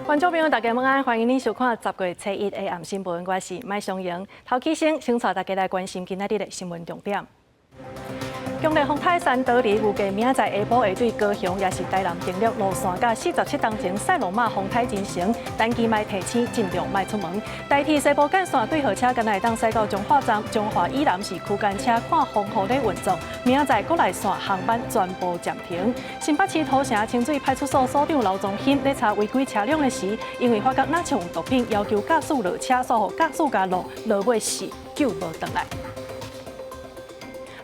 觀眾朋友，大家晚安，歡迎您收看10月初一的暗新聞，我是麥松瑩。頭起先，先帶大家來關心今仔日的新聞重點。強烈風颱珊德里預計明仔載下晡會對高雄，抑是台南登陸，路線佮47冬前賽洛瑪風颱真像，陳其邁提醒盡量莫出門。台鐵西部幹線對號車敢若會當駛到彰化站，彰化以南是區間車看風雨咧運作，明仔載國內線航班全部暫停。新北市土城清水派出所所長劉宗興咧查違規車輛的時，因為發覺若像有毒品，要求駕駛落車，煞予駕駛共落，落尾是救無轉來。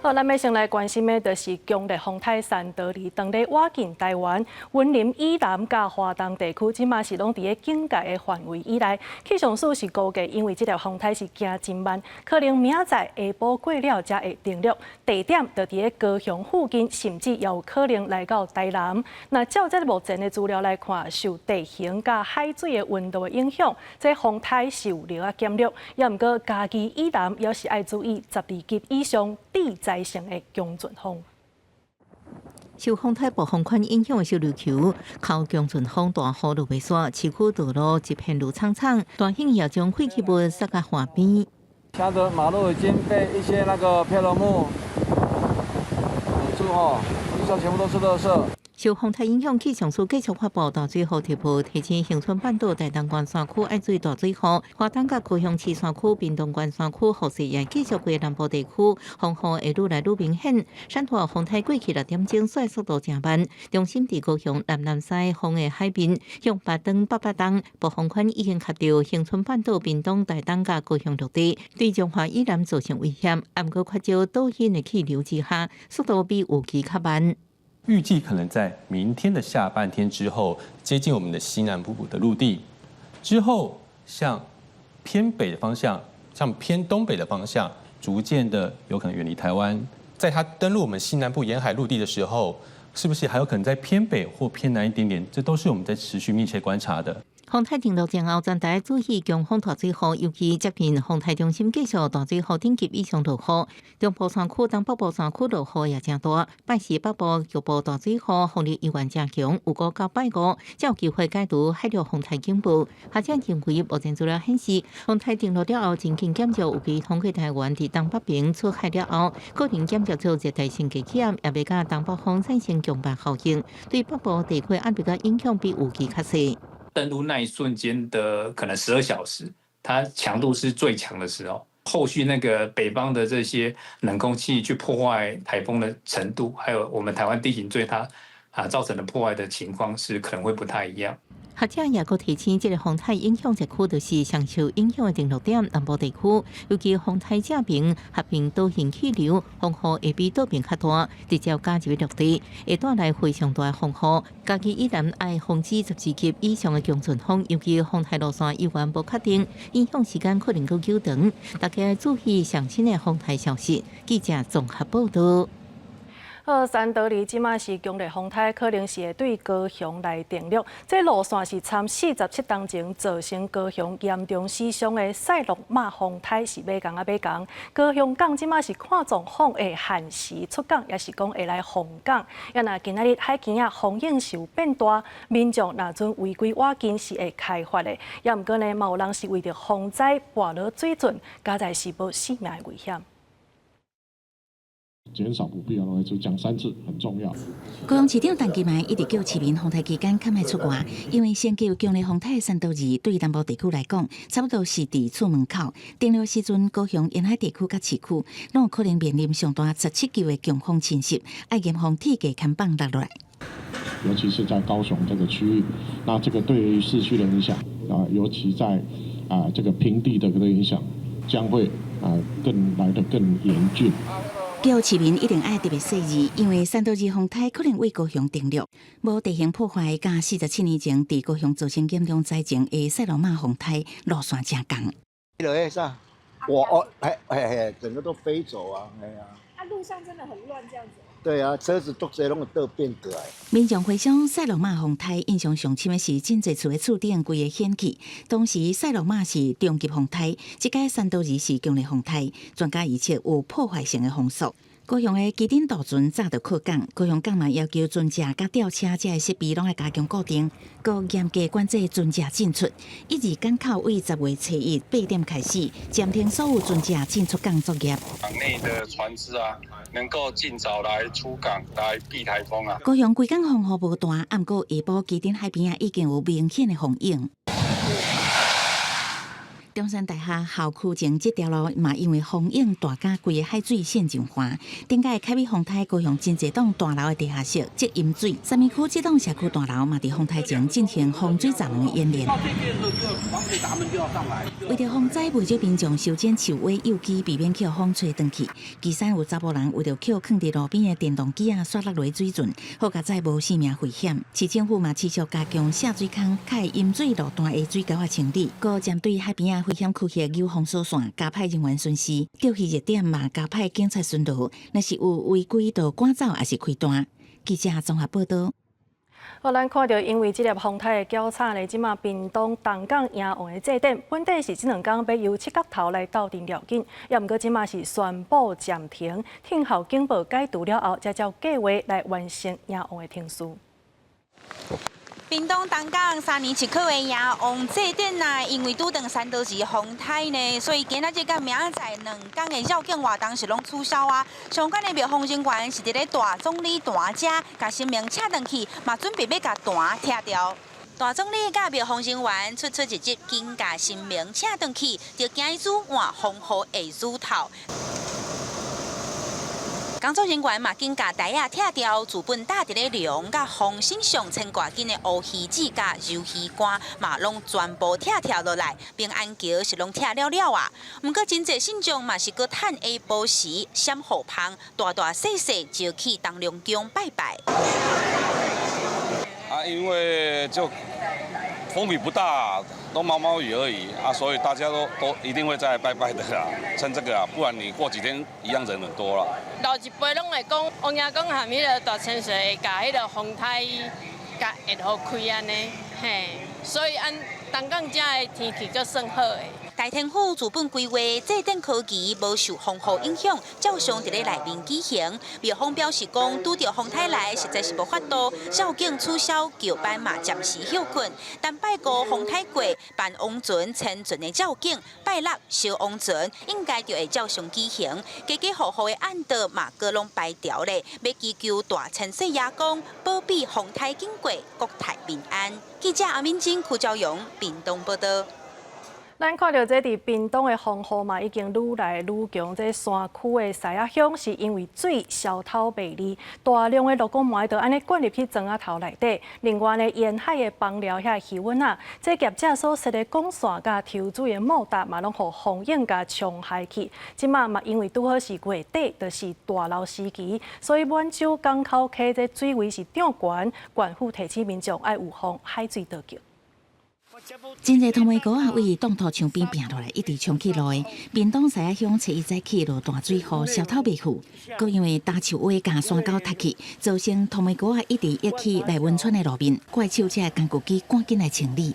好，咱欲先來關心的，就是強烈風颱珊德里當咧倚近台灣、雲林以南佮華東地區，這馬是攏佇咧警戒的範圍以內。氣象署是估計，因為這條風颱是行真慢，可能明仔載下晡過了才會登陸，地點就佇咧高雄附近，甚至也有可能來到台南。那照這個目前的資料來看，受地形佮海水的溫度的影響，這風颱是有力仔減弱。也毋過嘉義以南，猶是愛注意12級以上致災性的強陣風。受風颱暴風圈影響的小琉球，靠強陣風大雨落袂煞，市區道路一片綠蒼蒼，大興也將廢棄物撒到岸邊。現在馬路已經被一些那個漂流木堵住吼，地上全部都是垃圾。受風颱影響，氣象署繼續發布大水雨提報，提醒恆春半島、台東縣山區愛注意大水雨，花東佮高雄市山區、屏東縣山區雨勢也繼續過南部地區，風雨會愈來愈明顯。珊陀風颱過去6點鐘，煞速度誠慢，中心佇高雄南南西方的海面，向北轉北北東，暴風圈已經卡著恆春半島、屏東、台東佮高雄陸地，對彰化以南造成威脅。毋過較少導引的氣流之下，速度比預期較慢。預計可能在明天的下半天之後，接近我們的西南部的陸地，之後向偏北的方向，向偏東北的方向，逐漸的有可能遠離台灣。在它登陸我們西南部沿海陸地的時候，是不是還有可能在偏北或偏南一點點？這都是我們在持續密切觀察的。風颱登陸前後，全台注意強風大水雨，尤其接近風颱中心繼續大水雨等級以上落雨。中部山區、東北部山區落雨也誠大。拜四北部局部大水雨，風力依然誠強，預估到拜五才有機會解除海陸風颱警報。學者認為，目前資料顯示，風颱登陸了後，真緊減弱，有機通過台灣佇東北邊出海了後，可能減弱做熱帶性低氣壓，也袂佮東北風產生強迫效應，對北部地區壓力的影響比預期較細。登陸那一瞬間的可能12小時，它強度是最強的時候。後續那個北方的這些冷空氣去破壞颱風的程度，還有我們台灣地形對它造成的破壞的情況是可能會不太一樣。學者也閣提醒，這個風颱影響熱區就是上受影響的登陸點南部地區，尤其風颱正邊合併倒行氣流，風雨會比倒邊較大，直接加入陸地，會帶來非常大的風雨。嘉義以南愛防止12級以上的強陣風，尤其風颱路線猶原無確定，影響時間可能閣久長，大家注意上新的風颱消息。記者綜合報道。好，珊德里這馬是強烈風颱，可能是會對高雄來登陸。這路線是參47冬前造成高雄嚴重死傷的賽洛瑪風颱是馬仝仔馬仝。高雄港這馬是看狀況會限時出港，抑是講會來封港。也若今仔日海墘仔風湧是有變大，民眾若準違規倚近是會開罰的。也毋過呢，嘛有人是為著防災跋落水圳，佳哉是無性命的危險。減少不必要的外出，講三次很重要。高雄市長陳其邁一直叫市民風颱期間較莫出外，因為先叫強烈風颱珊德里對南部地區來講，差不多是佇厝門口。登陸時陣，高雄沿海地區佮市區攏有可能面臨上大17級的強風侵襲，愛嚴防鐵架看板落落來。尤其是在高雄這個區域，那這個對於市區的影響啊，尤其在這個平地的這個影響，將會更來得更嚴峻。叫市民一定愛特別細膩，因為珊德里風颱可能對高雄登陸，無地形破壞，佮47年前佇高雄造成嚴重災情的賽洛瑪風颱路線誠仝。落去啥？我哦，嘿嘿嘿，整個都飛走啊！哎呀，啊，路上真的很亂，這樣子。對啊，車子都這攏會倒變過來。民眾回想賽洛瑪風颱，印象上深的是真濟厝的厝頂規个掀起。當時賽洛瑪是中級風颱，這擺珊德里是強烈風颱，專家預測有破壞性的風速。高雄的旗津渡船早就靠港，高雄港嘛要求船隻佮吊車這个設備攏愛加強固定，閣嚴格管制船隻進出。一二港口為10月初一8點開始暫停所有船隻進出港作業。港內的船隻啊，能夠盡早來出港來避颱風啊。高雄規工風雨無斷，毋過下晡旗津海邊仔已經有明顯的風湧。中山大學校區前這條路嘛，因為風湧大甲規个海水滲上岸。頂擺凱美風颱，高雄真濟棟大樓的地下室積淹水，三民區這棟社區大樓嘛，佇風颱前進行防水閘門的演練。為著防災，袂少民眾修剪樹尾幼枝，避免予風吹斷去。旗山有查埔人為著抾囥佇路邊的電動機仔煞落落水圳，好佳哉無性命危險。市政府嘛持續加強下水坑、較會淹水路段的水溝仔清理，閣針對海邊仔危險區域有封鎖線，加派人員巡視，釣魚熱點嘛加派警察巡邏，若是有違規，就趕走抑是開單。記者綜合報導。好，咱看著因為這粒風颱的攪慘咧，這馬屏東東港迎王的祭典，本底是這兩工欲由七角頭來鬥陣繞境，也毋過這馬是宣布暫停，聽候警報解除了後，才照計劃來完成迎王的程序。屏東東港三年一考的迎王祭典啊，因為拄著山道士風颱呢，所以今仔日佮明仔載兩工的繞境活動是攏取消啊。相關的廟方人員是佇咧大總理壇遮，共神明請轉去，嘛準備欲共壇拆掉。大總理佮廟方人員出出入入，緊共神明請轉去，就驚伊煮換風雨的雨透。工作人員嘛緊共台仔拆掉，自本搭佇咧龍佮風身上牽掛緊的烏魚子佮魷魚乾，嘛攏全部拆拆落來。平安橋是攏拆了了啊。毋過真濟信眾嘛是閣趁下晡時閃雨芳，大大細細就去東龍宮拜拜。啊，因為就風雨不大，都毛毛雨而已啊，所以大家都一定會再來拜拜的啦，趁這個啊，不然你過幾天一樣人很多啦。老一輩攏會講，王爺公和彼个大千歲會共彼个風颱共會予開按呢，嘿，所以按東港遮的天氣閣算好的。大天府自本規劃祭典科技無受風雨影響，照常佇咧內面舉行。廟方表示講，拄著風颱來，實在是無法度，繞境取消，轎班嘛暫時歇睏。但拜五風颱過，辦王船千船的繞境，拜六燒王船，應該就會照常舉行。家家戶戶的暗道嘛，閣攏排掉咧，欲祈求大千歲爺公保庇風颱經過，國泰民安。記者阿敏晶、柯昭勇，屏東報導。咱看著這佇屏東的風雨嘛，已經愈來愈強。這山區的獅仔鄉是因為水消透袂離，大量的鹿公糜就按呢灌入去庄仔頭內底。另外呢，沿海的枋寮遐漁塭仔，這業者所設的管線佮抽水的莫達嘛，攏予風湧共沖害去。這馬嘛，因為拄好是月底，就是大澇時期，所以滿洲港口溪這水位是漲懸，縣府提醒民眾愛預防海水倒灌。真濟土糜膏仔對擋土牆邊拚落來，一直沖去路的。屏東獅仔鄉初一早起落大水雨，消透袂去，閣因為大樹尾共山溝塌去，造成土糜膏仔一直溢去內文村的路面，怪手這工具機趕緊來清理。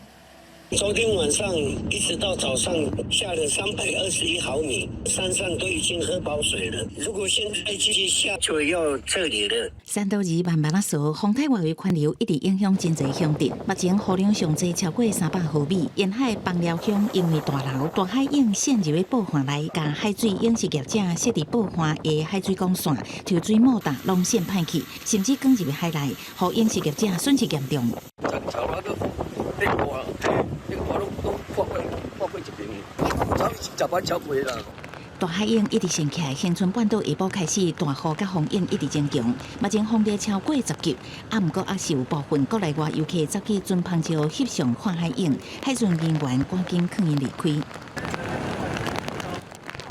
昨天晚上一直到早上下了321毫米，山上都已經喝飽水了。如果現在繼續下，就要撤離了。山道二慢慢仔掃，風颱外圍環流一直影響真濟鄉鎮。目前雨量上濟超過300毫米，沿海枋寮鄉因為大樓大海湧滲入的報岸內，共海水養殖業者設置報岸的海水管線、抽水莫達攏滲歹去，甚至捲入海內，予養殖業者損失嚴重。破過一邊，十擺超過啦。大海湧一直升起來，恆春半島下晡開始大雨佮風湧一直增強，目前風力超過10級，啊，毋過猶是有部分國內外遊客走去船帆石翕相看海湧，海巡人員趕緊勸𪜶離開。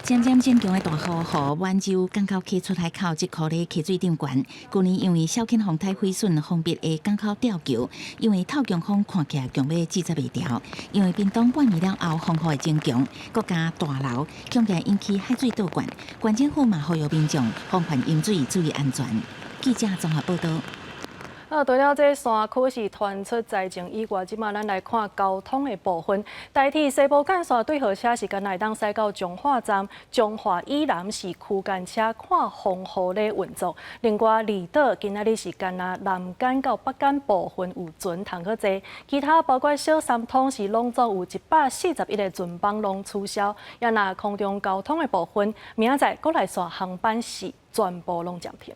漸漸增強的大雨，予滿洲港口溪出海口這箍咧溪水漲懸。舊年因為小犬風颱毀損封閉的港口吊橋，因為透強風看起來強欲制裁袂牢。因為屏東半暝了後風雨會增強，閣加大樓，恐驚引起海水倒灌。縣政府嘛呼籲民眾防範淹水，注意安全。記者綜合報導。啊，除了這山區是傳出災情以外，這馬咱來看交通的部分。台鐵西部幹線對號車是干焦會當駛到彰化站，彰化以南是區間車看風雨咧運作。另外，離島今仔日是干焦南竿到北竿部分有船通去坐，其他包括小三通是攏總有141個船班攏取消。也若空中交通的部分，明仔載國內線航班是全部攏暫停。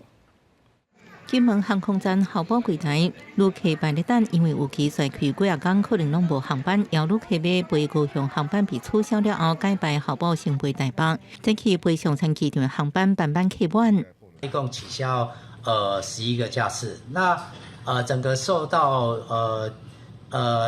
金門航空站候補櫃台旅客排咧等，因為預期紲開幾仔工可能攏無航班，有旅客欲飛高雄航班被取消了後，改排候補先飛台北，早起飛松山機場的航班班班客滿。一共取消11個架次，那整個受到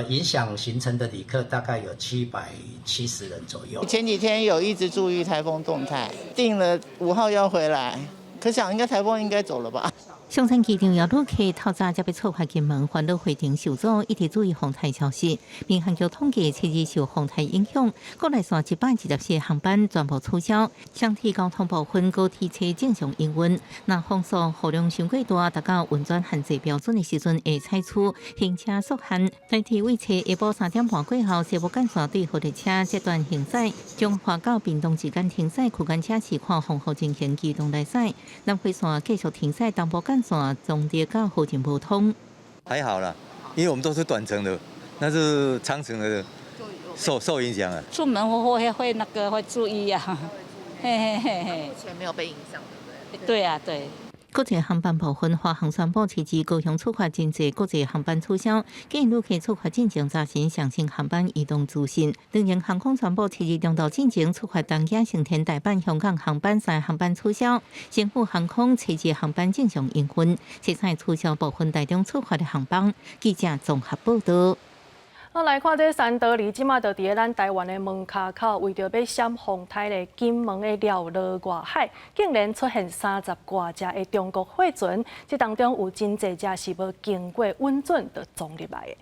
影響行程的旅客大概有770人左右。前幾天有一直注意颱風動態，訂了5號要回來，可想應該颱風應該走了吧。松山機場有旅客透早才欲出發金門，煩惱回程受阻，一直注意風台消息。民航局統計，七日受風台影響，國內線124個航班全部取消。雙鐵交通部分高鐵車正常營運。若風速雨量傷過大，達到運轉限制標準的時陣，會採取行車速限。台鐵為下晡3點半過後，西部幹線對號列車這段行駛，彰化到屏東之間停駛，區間車是看風雨情形機動來駛。南迴線繼續停駛，東部幹線彰德到河前無通。還好啦，因為我們都是短程的，那是長程的受影響啊。出門會那個會注意啊，嘿嘿嘿嘿。目前沒有被影響，對不對？對啊，對。國際航班部分，華航宣布七日高雄出發真濟國際航班取消，建議旅客出發進前查詢詳情航班移動資訊。長榮航空宣布七日中晝進前出發東京、成田、大阪、香港航班三航班取消。星宇航空七日航班正常營運，七彩取消部分台中出發的航班。記者綜合報道。好，來看這山多里，這馬就佇咧咱台灣的門跤口，為著欲閃風颱咧，金門的廖羅外海竟然出現三十外隻的中國貨船，這當中有真濟隻是無經過允准就撞入來的。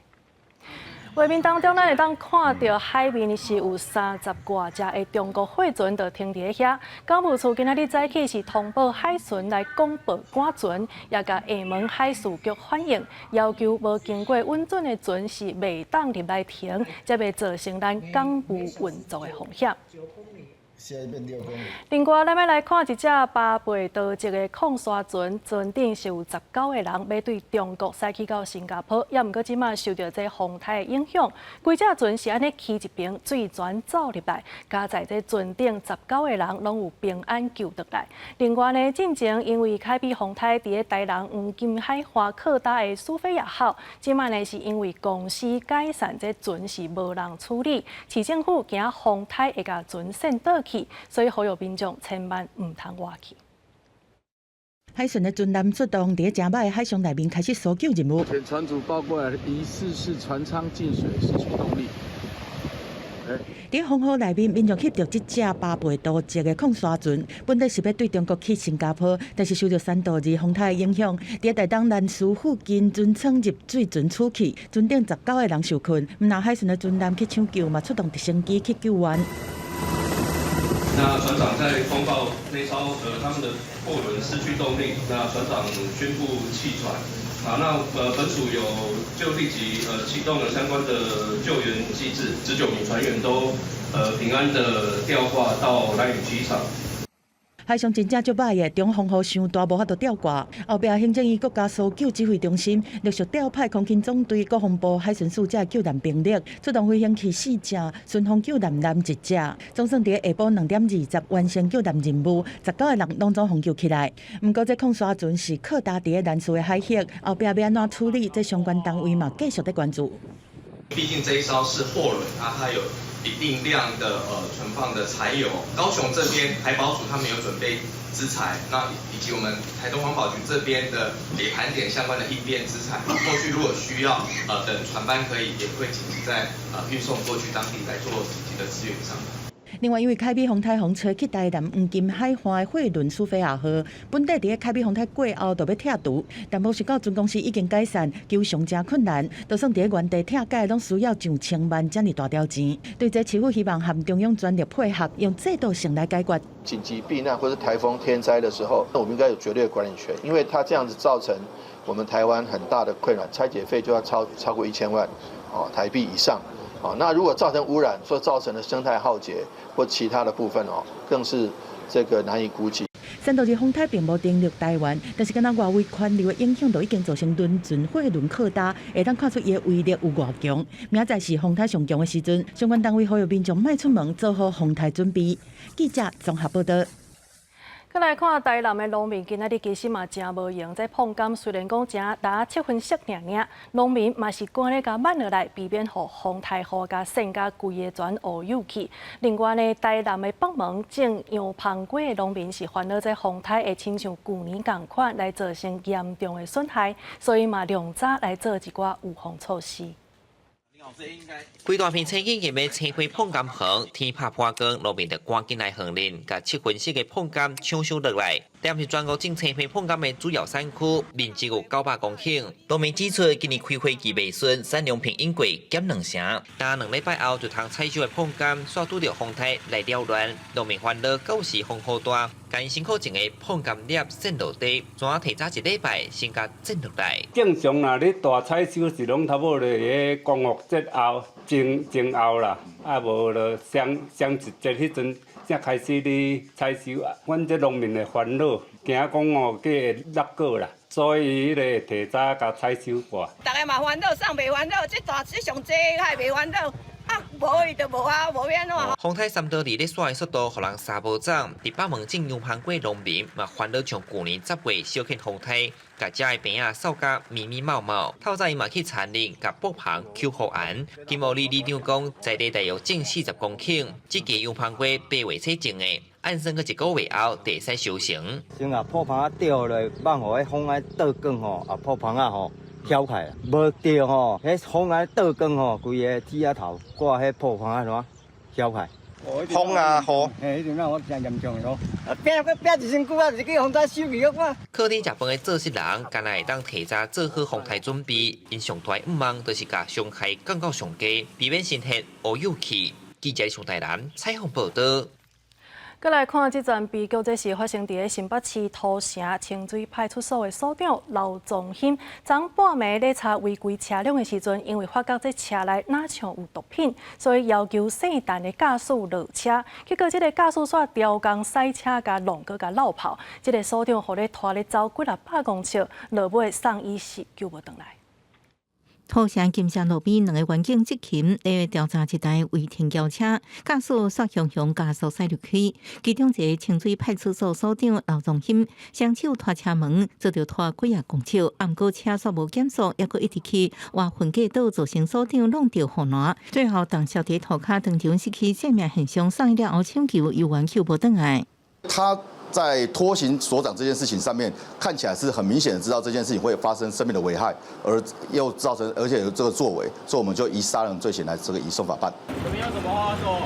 畫面當中，咱會當看著海面是有三十外隻的中國貨船就停佇咧遐。港務處今仔日早起是通報海巡來廣報趕船，也共廈門海事局反映，要求無經過允准的船是袂當入來停，才袂造成咱港務運作的風險。另外，咱欲來看一隻巴貝多籍的礦沙船，船頂是有19個人，欲對中國駛去到新加坡，也毋過這馬受著這風颱的影響，規隻船是按呢起一爿水泉走入來，佳哉這船頂十九個人攏有平安救轉來。另外呢，進前因為海比風颱佇咧台南黃金海岸靠搭的蘇菲亞號，這馬呢是因為公司解散，這船是無人處理，市政府驚風颱會共船掀倒去。所以呼籲民眾千萬毋通倚去。海巡的船艦出動，佇咧誠歹的海上內面開始搜救任務。船主報過來，疑似是船艙進水，失去動力。佇風雨內面，民眾翕著這隻巴貝多籍的礦沙船，本來是欲對中國去新加坡，但是受著山度二風颱的影響，佇台東蘭嶼附近船艙入水船出去，船頂十九个人受困，毋但海巡的船艦去搶救，嘛出動直升機去救援。那船長在通報那艘他們的貨輪失去動力，那船長宣布棄船。啊，那本署有就立即啟動了相關的救援機制，19名船員都平安的吊掛到蘭嶼機場。海上真正足歹的，中風雨傷大，無法度吊掛。後壁行政院國家搜救指揮中心陸續調派空勤總隊、國防部海巡署這救難兵力，出動飛行器四隻，順風救難艦一隻。總算佇下晡2點20完成救難任務，十九個人攏總予救起來。毋過這礦沙船是靠搭佇咧蘭嶼的海域，後壁欲按怎處理？這相關單位嘛繼續咧關注。畢竟這一艘是貨輪啊，它有一定量的存放的柴油。高雄這邊海保署他們有準備資材，那以及我們台東環保局這邊的也盤點相關的應變資材，後續如果需要等船班可以也會緊急再運送過去當地來做緊急的支援上。另外，因為開米風颱風吹去台南黃金海岸的貨輪蘇菲亞號，本底佇咧開米風颱過後就欲拆除，但無想到船公司已經解散，求償誠困難，就算佇咧原地拆解，攏需要上千萬遮爾大條錢。對這市府希望和中央全力配合，用制度性來解決。緊急避難或者颱風天災的時候，那我們應該有絕對管理權，因為它這樣子造成我們台灣很大的困擾，拆解費就要超過1000萬哦台幣以上。哦，那如果造成污染，所造成的生態浩劫或其他的部分哦，更是這個難以估計。三多二風颱並無登陸台灣，但是敢若外圍環流的影響，都已經造成輪船貨輪擴大，會當看出伊的威力有偌強。明仔載是風颱上強的時陣，相關單位呼籲民眾莫出門，做好風颱準備。記者綜合報道。閣來看台南的農民，今仔日其實嘛誠無閒。這膨柑雖然講誠焦七分熟爾爾，農民嘛是趕咧共挽落來，避免予風颱雨共搧共規个船烏有去。另外呢，台南的北門種洋芳瓜的農民是煩惱這風颱會親像舊年仝款來造成嚴重的損害，所以嘛量早來做一寡預防措施。規大片青景入面青花膨柑園，天拍破光，農民就趕緊來園林，共七分熟的膨柑搶收落來。台南是全國種青花膨柑的主要產區，面積有900公頃。農民指出，今年開花期袂順，產量平均過減兩成。但2禮拜後就通採收的膨柑，煞拄著風颱來擾亂，農民煩惱到時風雨大，共辛苦種的膨柑粒搧落地，怎提早一禮拜先共搧落來？正常啦，你大採收是攏差不多佇個光復節後、前後啦，啊無就雙雙一節彼陣才開始咧採收。阮這農民的煩惱，驚講哦，計會落果啦，所以彼個會提早共採收過。逐个嘛煩惱，送袂煩惱，這大這上濟較會袂煩惱。啊，無伊就無啊，無欲按怎。風颱三多二咧徙的速度，予人三無總。佇北門種洋芳瓜農民嘛煩惱，像舊年10月小犬風颱，共遮的棚仔掃甲密密茂茂。透早伊嘛去田裡共布棚抾雨絚。金湖里里長講，在地大約種40公頃，這季洋芳瓜8月初種的，按算閣一個月後就會使收成。先啊，破棚仔掉落，放予彼風仔倒轉吼，啊破棚仔吼。飄開，無著吼，彼風仔倒轉吼，規个鐵仔頭掛彼破棚仔怎飄開？風啊雨，嘿，彼陣啊我誠嚴重的哦。啊，拼閣拼一身軀啊，是去風災收去我。靠天食飯的做事人，敢若會當提早做好風颱準備。𪜶上大願望就是共傷害降到上低，避免身體烏有去。記者上台南採訪報道。閣來看這樁悲劇，這是發生佇咧新北市土城清水派出所的所長劉宗興，昨半暝咧查違規車輛的時陣，因為發覺這車內若像有毒品，所以要求姓陳的駕駛落車。結果這个駕駛煞刁工駛車，共弄閣共落跑。這个所長予咧拖咧走幾若百公尺，落尾送醫時救無轉來。土城金山路邊兩個員警執勤咧調查一台違停轎車，駕駛煞雄雄加速駛入去。其中一个清水派出所所長劉宗興，雙手拖車門，做著拖幾仔公尺，毋過車煞無減速，猶閣一直去倚分隔島，造成所長挵著護欄，最後當小佇塗跤當場失去生命現象，送醫了後搶救猶原救無轉來。他在拖行所長這件事情上面，看起來是很明顯的知道這件事情會發生生命的危害，而又造成而且有這個作為，所以我們就以殺人罪嫌來這個移送法辦。你有什麼話說？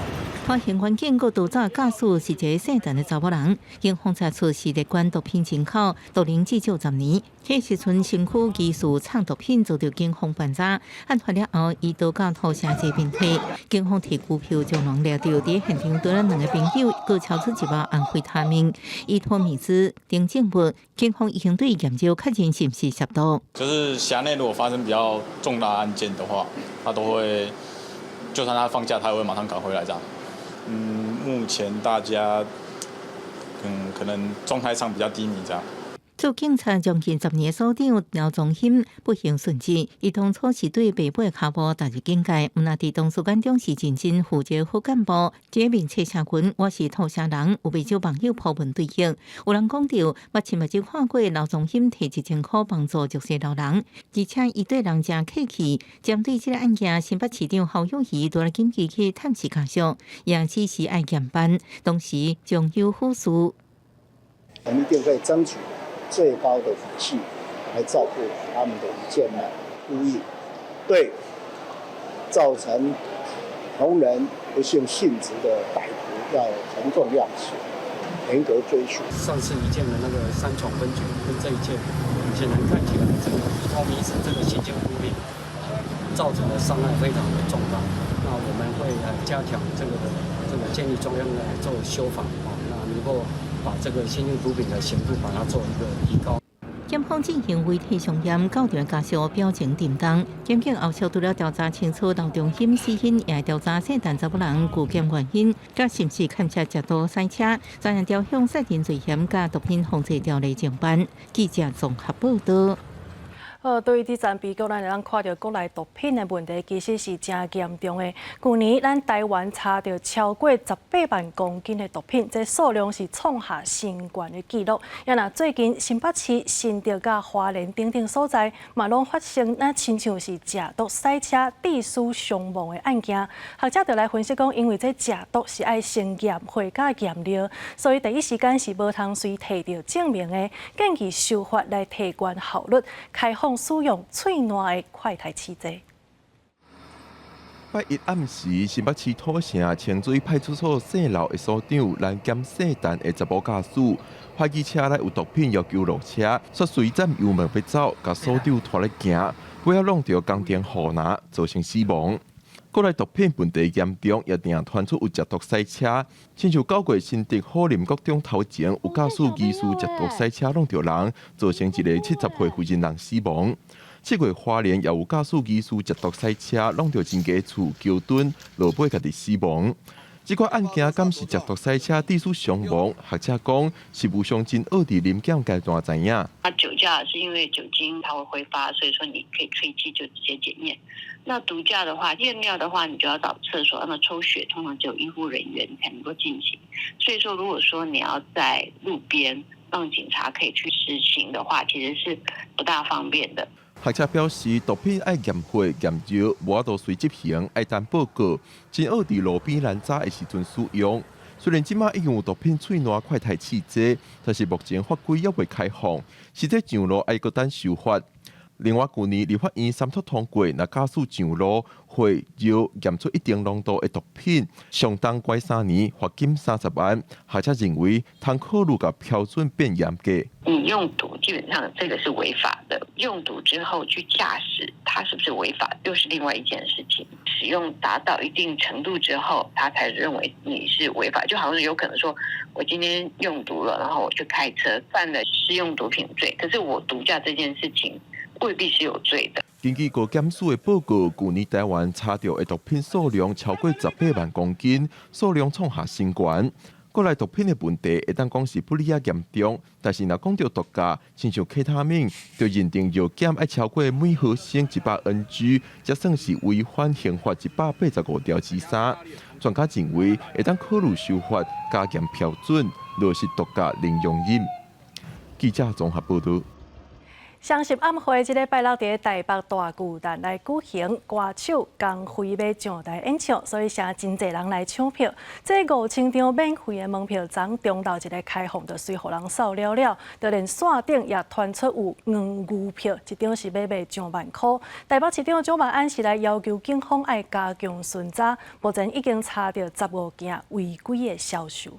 拖行員警閣逃走駕駛是一个姓陳的查某人，警方查出是列管毒品進口，毒齡至少10年。彼時陣身軀疑似藏毒品，遭著警方盤查，案發了後，伊逃到土城這邊去。警方提拘票將人掠著，佇現場對咱兩个朋友，閣超出一包安非他命，依託咪酯等證物，警方已經對驗證確認是毋是涉毒。就是轄內如果發生比較重大案件的話，他都會，就算他放假，他也會馬上趕回來這樣。目前大家，可能狀態上比較低迷這樣。做警察將近10年的所長劉宗興不幸殉職，伊當初是對爸母的跤步踏入警界，毋但佇同事眼中是認真負責好幹部。這面冊社群，我是土城人，有袂少網友 po 文對應。有人講著，捌親目睭看過劉宗興提1000箍幫助弱勢老人，而且伊對人誠客氣。針對這个案件，新北市長侯友宜拄來緊急去探視家屬，也指示愛嚴辦，同時將有輔事。我們一定會爭取最高的法系來照顧他們的一件呢，故意對造成同仁不幸殉職的歹徒要從重量刑，嚴格追訴。上次一件的那個三重分局跟這一件，顯然看起來這個依托咪酯這個新興毒品造成的傷害非常的重大。那我們會加強這個建議中央來做修法，那能夠把這個新興毒品的刑度把它做一個提高。檢方進行遺體相驗，到場家屬表情沉重。檢警後續除了調查清楚劉中興死因，也調查涉案查某人拒檢原因，佮是毋是牽涉食毒賽車，專人調向殺人罪嫌佮毒品犯罪條例偵辦。記者綜合報道。好，對於佇前美國，咱會當看著國內毒品的問題，其實是誠嚴重的。舊年咱台灣查著超過18萬公斤的毒品，這數量是創下新高的紀錄。啊若最近新北市、新竹佮花蓮等等所在，嘛攏發生若親像是食毒賽車致死傷亡的案件。學者就來分析講，因為這食毒是愛先驗血佮驗尿，所以第一時間是無通隨提著證明的，建議修法來提懸效率，開放使用喙瀾的快篩試劑。拜一暗時，新北市土城清水派出所四樓的所長攔檢姓陳的查某駕駛，懷疑車內有毒品，要求落車，煞隨佔油門欲走，共所長拖咧行，尾仔挵著工程護欄，造成死亡。國內毒品問題嚴重，也定傳出有食毒賽車，親像九月新竹虎林國中頭前有駕駛疑似食毒賽車挵著人，造成一個70歲婦人人死亡。7月花蓮也有駕駛疑似食毒賽車挵著真家厝橋墩，落尾家己死亡。這個案件敢是食毒賽車致死傷亡？學者講是無上真惡佇臨檢階段知影。啊，酒駕是因為酒精它會揮發，所以說你可以吹氣就直接檢驗。那毒駕的話，驗尿的話，你就要到廁所，那麼抽血通常只有醫護人員才能夠進行。所以說，如果說你要在路邊讓警察可以去實行的話，其實是不大方便的。學者表示，毒品愛驗血驗尿，無法度隨執行，愛等報告。真愛佇路邊攔查的時陣使用。雖然這馬已經有毒品喙瀾快篩試劑，但是目前法規猶未開放，實際上路愛閣等修法。另外，舊年立法院三讀通過，若駕駛上路血尿驗出一定濃度的毒品，上重關3年，罰金30萬。學者認為，通考慮共標準變嚴格。你用毒基本上這個是違法的，用毒之後去駕駛，它是不是違法，又是另外一件事情。使用達到一定程度之後，他才認為你是違法，就好像有可能說，我今天用毒了，然後我去開車犯了使用毒品罪，可是我毒駕這件事情未必是有罪的。根據高檢署的報告，舊年台灣查著的毒品數量超過18萬公斤，數量創下新高。國內毒品的問題會當講是不哩仔嚴重，但是若講著毒駕，親像 K 他命，就認定藥檢愛超過每毫升100 ng，才算是違反刑法185條之三。專家認為，會當考慮修法加嚴標準，落實毒駕零容忍。記者綜合報導。雙十暗會這禮拜六佇台北大巨蛋來舉行，歌手江蕙欲上台演唱，所以誠真濟人來搶票。這5000張免費的門票，昨中晝一个開放就隨予人掃了了，就連線頂也傳出有黃牛票，一張是欲賣上萬箍。台北市長蔣萬安是來要求警方愛加強巡查，目前已經查著15件違規的銷售。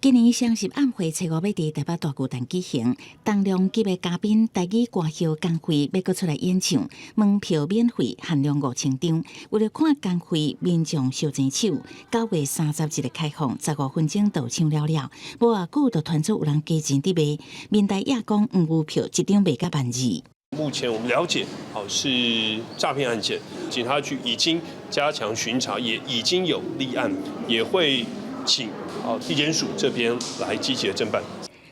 今年雙十暗會初五欲佇台北大巨蛋舉行，重量級的嘉賓台語歌后江蕙欲閣出來演唱，門票免費，限量5000張。為了看江蕙，民眾相爭搶。9月30日開放，15分鐘就搶了了。無偌久就傳出有人加錢佇賣，明代也講黃牛票一張賣到1.2萬。目前我們了解，好是詐騙案件，警察局已經加強巡查，也已經有立案，也會請地檢署這邊來積極的偵辦。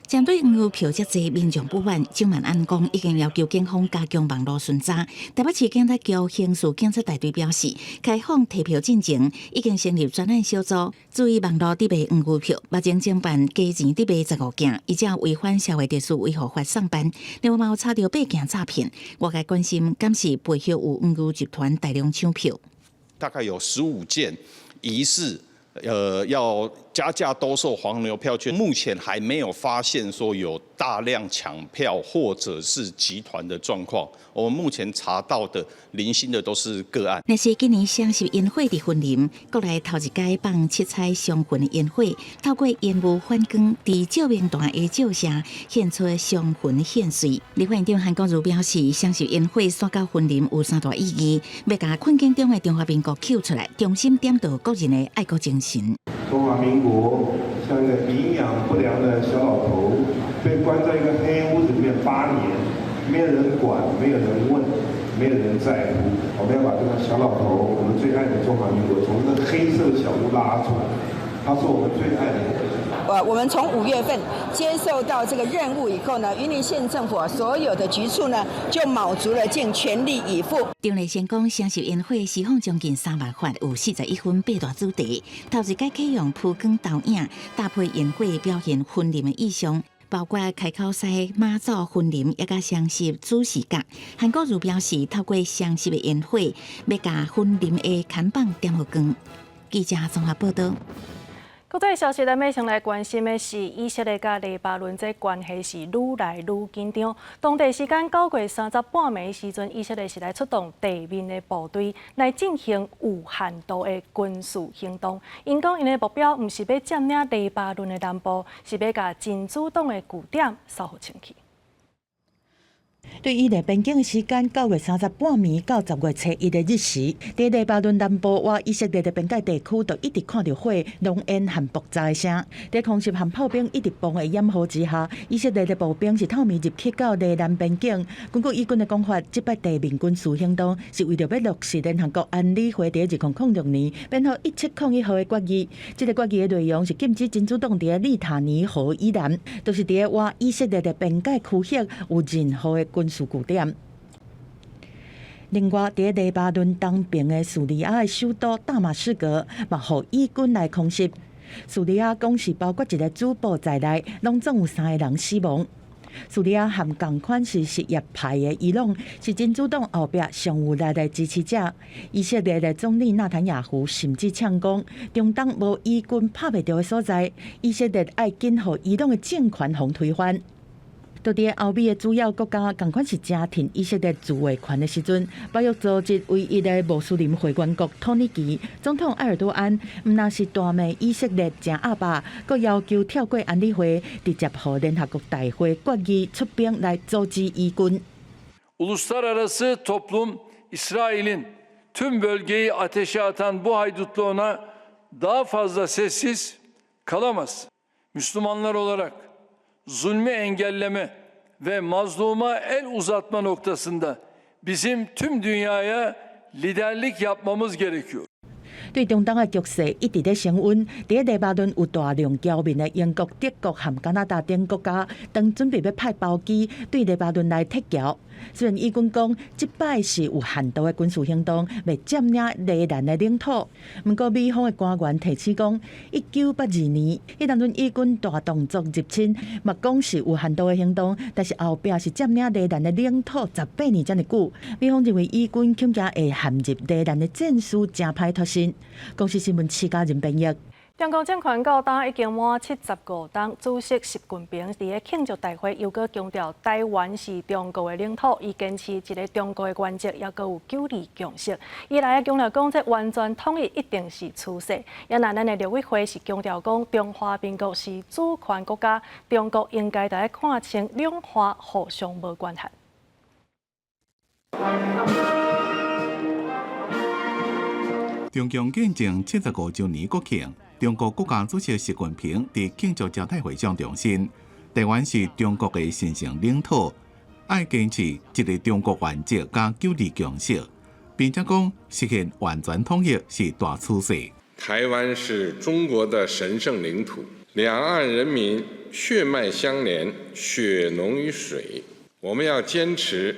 針對黃牛票遮濟，民眾不滿，蔣萬安講已經要求警方加強網路巡查。台北市警察局刑事警察大隊表示，開放提票進前，已經成立專案小組，注意網路佇賣黃牛票，目前偵辦加錢佇賣15件，依照違反社會秩序維護法送辦。另外嘛有查著八件詐騙，外界關心，敢是背後有黃牛集團大量搶票？大概有15件疑似，要加價兜售黃牛票券，目前還沒有發現說有大量搶票或者是集團的狀況。我們目前查到的零星的都是個案。若是今年雙十煙火佇雲林，國內頭一擺放七彩雙雲的煙火，透過煙霧反光，佇照明彈的照射，現出雙雲獻水。立法院長韓國瑜表示，雙十煙火灑到雲林有三大意義，欲共困境中的中華民國救出來，重新點著國人的愛國精神。中華民國像一個營養不良的小老頭，被關在一個黑屋子裡面8年，沒有人管，沒有人問，沒有人在乎。我們要把這個小老頭，我們最愛的中華民國，從這個黑色小屋拉出來，他是我們最愛的。我們從5月份接受到這個任務以後呢，雲林縣政府所有的局處呢，就卯足了勁，全力以赴。張麗仙講，雙十煙火釋放將近3萬發，有41分八大主題。頭一擺啟用曝光投影，搭配煙火表現雲林的意象，包括開口西、馬祖、雲林，抑佮雙十主視覺。韓國瑜表示，透過雙十的煙火，欲共雲林的牽棒點予光。記者綜合報道。國際消息，咱欲先來關心的是，以色列佮黎巴嫩這關係是愈來愈緊張。當地時間9月30半暝時陣，以色列是來出動地面的部隊來進行有限度的軍事行動。𪜶講𪜶的目標毋是欲佔領黎巴嫩的南部，是欲共真主黨的據點掃予清氣。對以黎邊境的時間，9月30半暝到10月初1的日時，佇黎巴嫩南部倚以色列的邊界地區，就一直看著火、濃煙和爆炸的聲。佇空襲和炮兵一直爆的掩護之下，以色列的步兵是透暝入去到黎南邊境。根據以軍的講法，這擺地面軍事行動是為著欲落實聯合國安理會佇2006年編號1701號的決議。這个決議的內容是禁止真主黨佇利塔尼河以南，就是佇倚以色列的邊界區域有任何的軍事據點。另外，佇黎巴嫩東邊的敘利亞的首都大馬士革，嘛予以軍來空襲。敘利亞講是包括一个主播在內，攏總有三个人死亡。敘利亞和仝款是什葉派的伊朗，是真主黨後壁上有力的支持者。以色列的總理納坦雅胡甚至嗆講，中東無以軍拍袂著的所在，以色列愛緊予伊朗的政權予推翻。佇歐美的主要國家，仝款是誠挺以色列自衛權的時陣，北約組織唯一的穆斯林會員國土耳其總統埃爾多安，毋但是大罵以色列誠鴨霸，閣要求跳過安理會，直接予聯合國大會決議出兵來阻止以軍。 Uluslararası toplum İsrail'in tüm bölgeyi ateşe atan bu haydutluğuna daha fazla sessiz kalamaz. Müslümanlar olarak zulmü engelleme ve mazluma el uzatma noktasında bizim tüm dünyaya liderlik yapmamız gerekiyor. 對中東的局勢一直咧升溫，佇黎巴嫩有大量僑民的英國、德國和加拿大等國家，當準備欲派包機對黎巴嫩來撤僑。雖然以軍講，這擺是有限度的軍事行動，欲佔領黎南的領土。毋過美方的官員提醒講，1982年，彼當陣以軍大動作入侵，嘛講是有限度的行動，但是後壁是佔領黎南的領土18年遮爾久。美方認為以軍恐驚會陷入黎南的戰事，誠歹脫身。公視新聞徐嘉仁編譯。中國政權到今已經滿75冬，主席習近平佇咧慶祝大會，又閣強調臺灣是中國的領土，伊堅持一个中國的原則，抑閣有九二共識。伊來強調講，這完全統一一定是趨勢。也若咱的陸委會是強調講，中華民國是主權國家，中國應該著愛看清兩岸互相無關係。中共建政75週年國慶，中國國家主席習近平佇慶祝招待會上重申，臺灣是中國的神聖領土，愛堅持一个中國原則佮九二共識，並且講實現完全統一是大趨勢。臺灣是中國的神聖領土，兩岸人民血脈相連，血濃於水。我們要堅持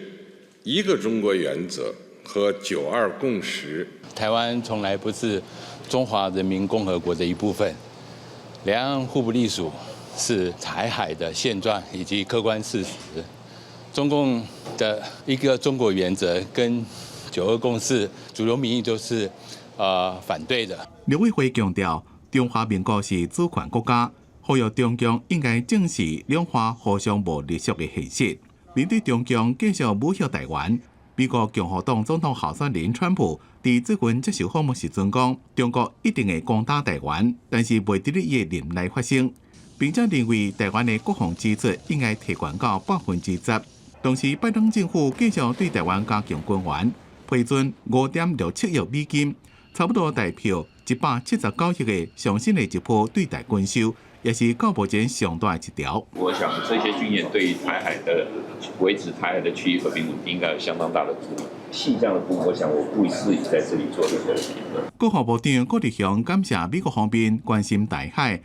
一個中國原則和九二共識。臺灣從來不是中華人民共和國的一部分，兩岸互不隸屬是台海的現狀以及客觀事實。中共的一個中國原則跟九二共識，主流民意都是反對的。陸委會強調，中華民國是主權國家，呼籲中共應該正視兩岸互相無隸屬的現實。面對中共繼續武嚇台灣，美國共和黨總統候選人川普佇最近接受訪問時陣講，中國一定會攻打台灣，但是袂佇咧伊的任內發生。並且認為台灣的國防支出應該提懸到10%。同時，拜登政府繼續對台灣加強軍援，批准5.67億美金，差不多代表179億的上新的一波對台軍售，也是到目前上大的一條。我想這些軍演對於台海的維持台海的區域和平穩定，應該有相當大的助力。細項的部分，我想我不適宜在這裡做任何的評論。國防部長郭立雄感謝美國方面關心台海。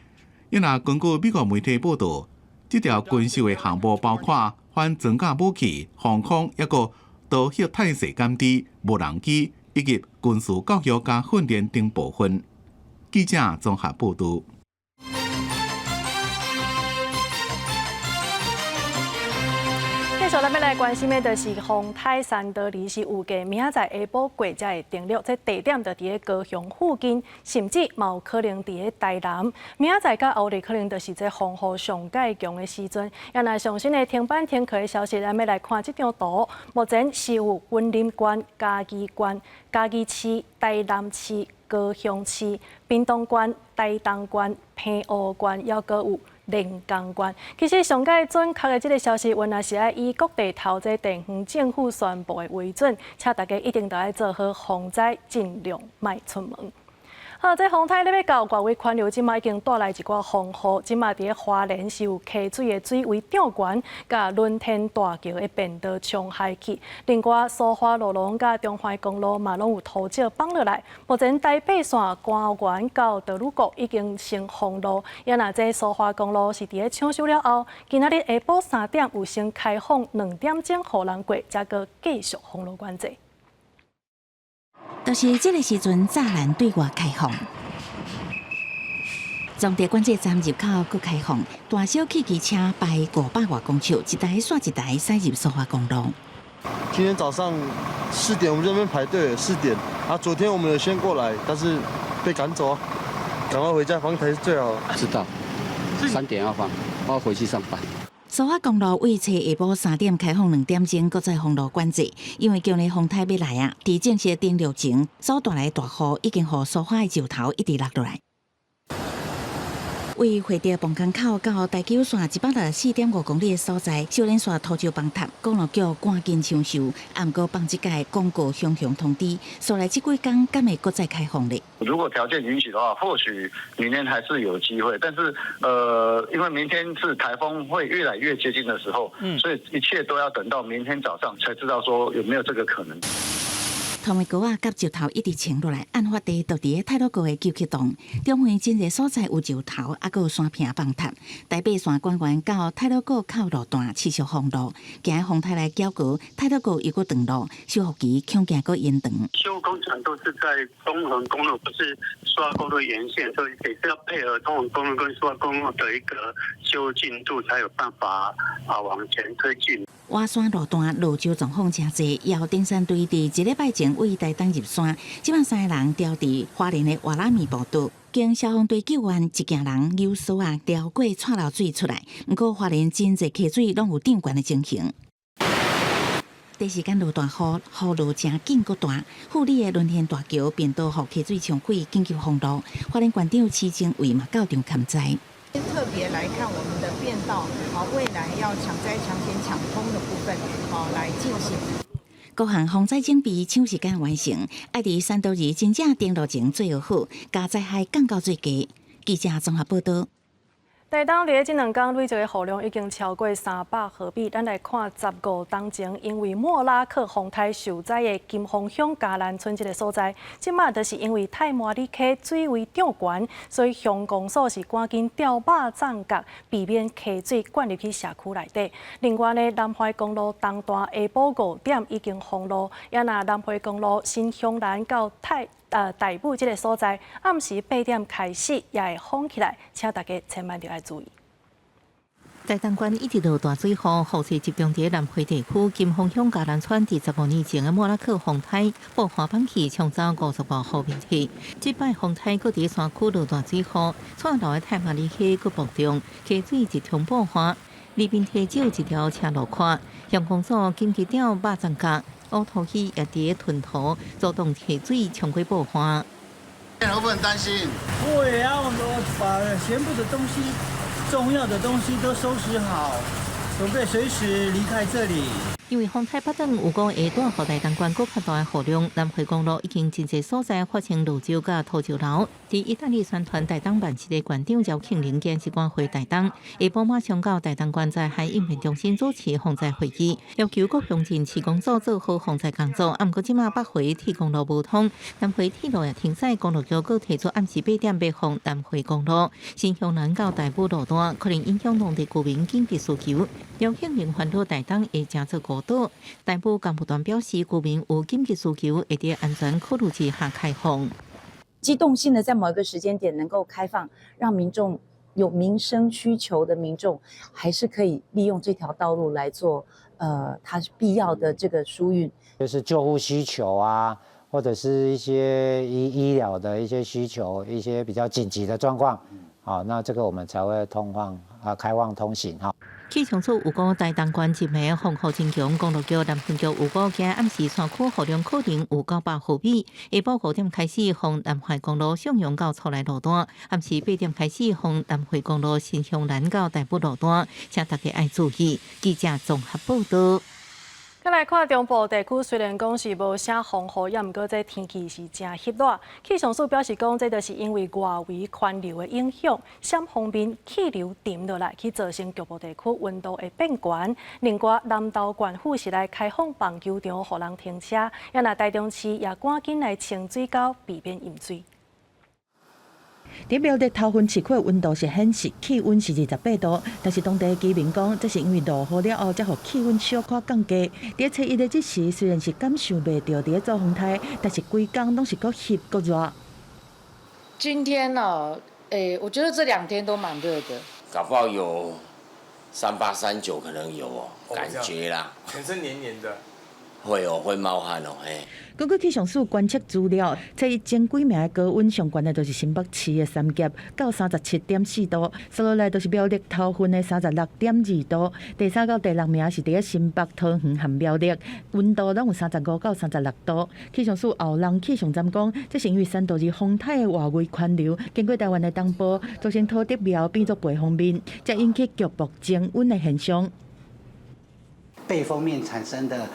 因若根據美國媒體報道，這條軍售的項目包括反裝甲武器、防空，抑閣導核態勢監視、無人機以及軍事教育佮訓練等部分。記者綜合報道。繼續咱欲來關心的，就是風颱珊多利是預計明仔載下晡過才會登陸，這地點就佇咧高雄附近，甚至嘛有可能佇咧台南。明仔載佮後日可能就是這風雨上蓋強的時陣。也若上新的停班停課的消息，咱欲來看這張圖。目前是有雲林縣、嘉義縣、嘉義市、台南市、高雄市、屏東縣、台東縣、澎湖縣，猶閣有連江縣。其實上蓋準確的這個消息，原來是愛以各地頭這地方政府宣布的為準，請大家一定都愛做好防災，盡量莫出門。好，這風颱咧欲到外圍環流，這馬已經帶來一寡風雨。這馬佇咧花蓮是有溪水的水位漲懸，佮輪天大橋的便道沖海去。另外，蘇花路廊佮中環公路嘛攏有土石放落來。目前台八線官園到道路國已經先封路，也若這蘇花公路是佇咧搶修了後，今仔日下晡3點有先開放2點鐘予人過，才閣繼續封路管制。就是這個時陣，柵欄對外開放，總著管制站入口閣開放，大小汽機車排500外公尺，一台煞一台駛入蘇花公路。今天早上4點，我們這邊排隊，4點。啊，昨天我們有先過來，但是被趕走，趕快回家放才是最好。知道，3點要放，我要回去上班。蘇花公路為初下晡3點開放2點鐘，閣再封路管制，因為強烈風颱欲來啊！佇正式登陸前，所帶來的大雨已經予蘇花的石頭一直落落來。為會著磅空口到台九線164.5公里的所在，小連線土石崩塌，公路局趕緊搶修。啊，毋過放這屆廣告雄雄通知，所來這幾工敢會閣再開放咧？如果條件允許的話，或許明天還是有機會。但是，因為明天是颱風會越來越接近的時候，所以一切都要等到明天早上才知道說有沒有這個可能。土米糕仔佮石頭一直穿落來，案發地就佇咧太魯閣的九曲洞，中園真濟所在有石頭，猶閣有山坪崩塌。台八線官園到太魯閣口路段持續封路，驚風颱來攪過，太魯閣又閣斷路，修復期恐驚閣延長。修工程都是在東橫公路，不是蘇花公路沿線，所以也是要配合東橫公路跟蘇花公路的一個修進度，才有辦法啊往前推進。瓦山路段落石狀況誠濟，有登山隊佇一禮拜前為台東入山，這擺三個人牢佇花蓮的瓦拉米步道，經消防隊救援，一行人扭索仔牢過蔡流水出來。毋過花蓮真濟溪水攏有漲懸的情形。第時間落大雨，雨落誠緊閣大，富里的輪天大橋便道予溪水沖毀，緊急封路。花蓮縣長施政偉嘛到場勘災。特別來看我們的便道，未來要搶災搶險搶通的部分，來進行。各項防災準備搶時間完成，愛佇珊多利真正登陸前做好，共災害降到最低。記者綜合報道。台東佇咧這兩工累積的雨量已經超過300毫米。咱來看15冬前，因為莫拉克風颱受災的金峰鄉嘉蘭村這个所在，這馬就是因為太麻里溪水位漲懸，所以鄉公所是趕緊調肉粽角，避免溪水灌入去社區內底。另外呢，南回公路東段下晡5點已經封路，也若南回公路新鄉蘭到大武這个所在，暗時8點開始也會封起來，請大家千萬著愛注意。台東縣一直落大水雨，雨勢集中佇南迴地區，金峰鄉嘉南村佇15年前的莫拉克風颱，暴華崩去，沖走50外戶面積。這擺風颱閣佇山區落大水雨，蔡樓的太麻里溪閣暴漲，溪水一沖暴華，里邊提只有一條車路寬。鄉公所緊急調肉粽角，烏塗魚也佇屯頭，阻擋溪水衝過暴華。會不會很擔心？會啊，我把全部的東西，重要的東西都收拾好，準備隨時離開這裡。因為風颱北轉有講會帶予台東縣閣較大的雨量，南迴公路已經真濟所在發生落石佮土石流。佇意大利船團台東辦事的縣長饒慶鈴今日趕回台東，下晡馬上到台東縣災害應變中心主持防災會議，要求各鄉鎮市公所做好防災工作。啊，毋過這馬北迴鐵公路無通，南迴鐵路也停駛，公路局閣提出暗時8點欲封南迴公路，新興南到大武路段可能影響當地居民緊急需求。饒慶鈴煩惱台東會成做孤島，大武幹部團表示，居民有緊急需求，會佇安全考慮之下開放。機動性的在某一個時間點能夠開放，讓民眾有民生需求的民眾，還是可以利用這條道路來做，它必要的這個疏運。就是救護需求啊，或者是一些醫療的一些需求，一些比較緊急的狀況，好，那這個我們才會通放啊，開放通行哈。氣象署預估台東縣這暝風雨真強，公路局南分局預估今暗時山區雨量可能有900毫米。下晡5點開始封南環公路上陽到厝內路段，暗時8點開始封南迴公路新興南到大武路段，請大家愛注意。記者綜合報道。再來看中部地區，雖然講是無啥風雨，也毋過這天氣是誠翕熱。氣象署表示講，這就是因為外圍環流的影響，雙鋒面氣流沉落來，去造成局部地區溫度會變懸。另外，南投縣府是來開放棒球場，予人停車，也若台中市也趕緊來清水溝，避免淹水。佇苗栗頭份市區的溫度是顯示氣溫是28度，但是當地居民講，這是因為落雨了後，才予氣溫小可降低。佇初一的這時，雖然是感受袂著佇咧做風颱，但是規工攏是閣翕閣熱。今天呢，我覺得這兩天都蠻熱的。搞不好有38、39，可能有哦，感覺啦。全身黏黏的。會哦，會冒汗哦，嘿。根據氣象署觀測資料，初一前幾名的高溫上懸的就是新北市的三峽，到37.4度，紲落來就是苗栗頭份的36.2度，第三到第六名是佇咧新北桃園和苗栗，溫度攏有35到36度。氣象署後龍氣象站講，這是因為山道二風颱的外圍環流經過台灣的東部，造成土地苗變做背風面，才引起局部增溫的現象。背風面產生的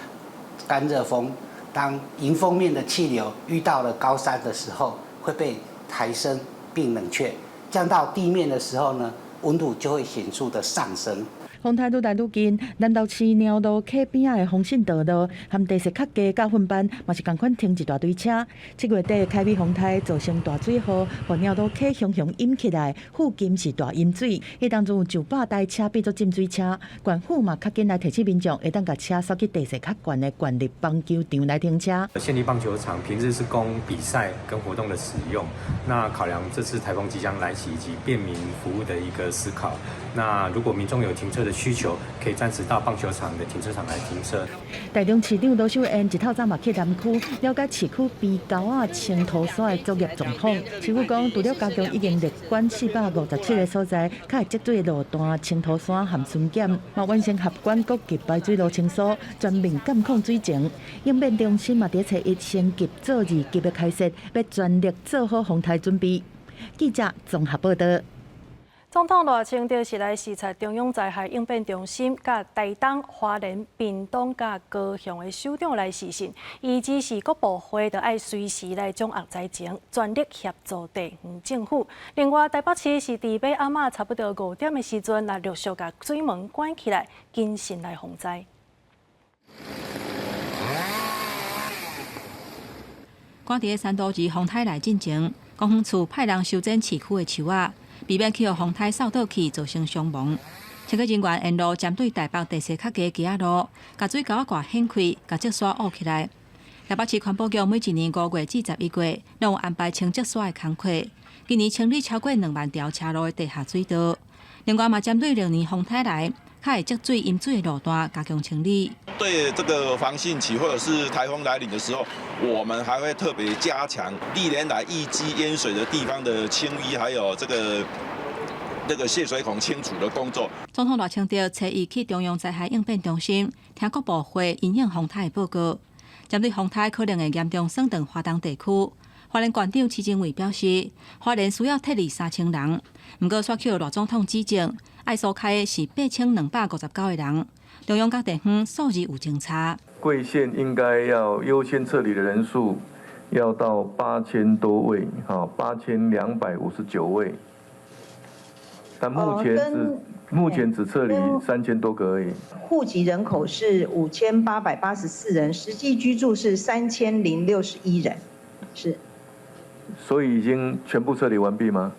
乾熱風，當迎風面的氣流遇到了高山的時候，會被抬升並冷卻，降到地面的時候呢，溫度就會顯著的上升。風颱愈來愈近，南投市鳥路溪邊仔的豐信道路和地勢較低甲訓班，嘛是仝款停一大堆車。7月底開始風颱造成大水雨，予鳥路溪雄雄淹起來，附近是大淹水。彼當中有上百台車變做浸水車，縣府嘛較緊來提醒民眾，會當共車煞去地勢較懸的縣立棒球場來停車。縣立棒球場平日是供比賽跟活動的使用，那考量這次颱風即將來襲以及便民服務的一個思考，那如果民眾有停車的需求，可以暫時到棒球場的停車場來停車。台中市長盧秀燕一透早嘛去南區了解市區邊溝仔清塗沙的作業狀況。市府講，除了加強已經列管457個所在，較會積水的路段清塗沙和巡檢，嘛完成合管各級排水路清掃，全面監控水情。應變中心嘛佇初一升級做二級的開設，欲全力做好風颱準備。記者綜合報道。總統賴清德是來視察中央災害應變中心，佮台東、花蓮、屏東佮高雄的首長來視訊，伊指示各部會都愛隨時來掌握災情，全力協助地方政府。另外，台北市是佇欲暗仔差不多5點的時陣，來陸續共水門關起來，謹慎來防災。趕佇三都二風颱來進前，公園處派人修剪市區的樹仔，避免去予風颱掃倒去，造成傷亡。清潔人員沿路針對台北地勢較低街仔路，共水溝仔蓋掀開，共積沙挖起來。台北市環保局每一年5月至11月，攏有安排清積沙的工課。今年清理超過2萬條車路的地下水道。另外嘛，針對歷年風颱來，較會積水淹水的路段加強清理。對這個防汛期或者是颱風來臨的時候，我們還會特別加強歷年來淤積淹水的地方的清淤，還有這個泄水孔清除的工作。總統賴清德初一去中央災害應變中心聽各部會因應風颱的報告，針對風颱可能會嚴重損斷花東地區，花蓮縣長徐榛蔚表示，花蓮需要撤離3000人，毋過煞予賴總統指正，愛疏開的是8259個人，中央佮地方數字有真差。貴縣應該要優先撤離的人數要到8000多位，哈，8259位。但目前只撤離3000多個而已。戶籍人口是5884人，實際居住是3061人，是。所以已經全部撤離完畢嗎？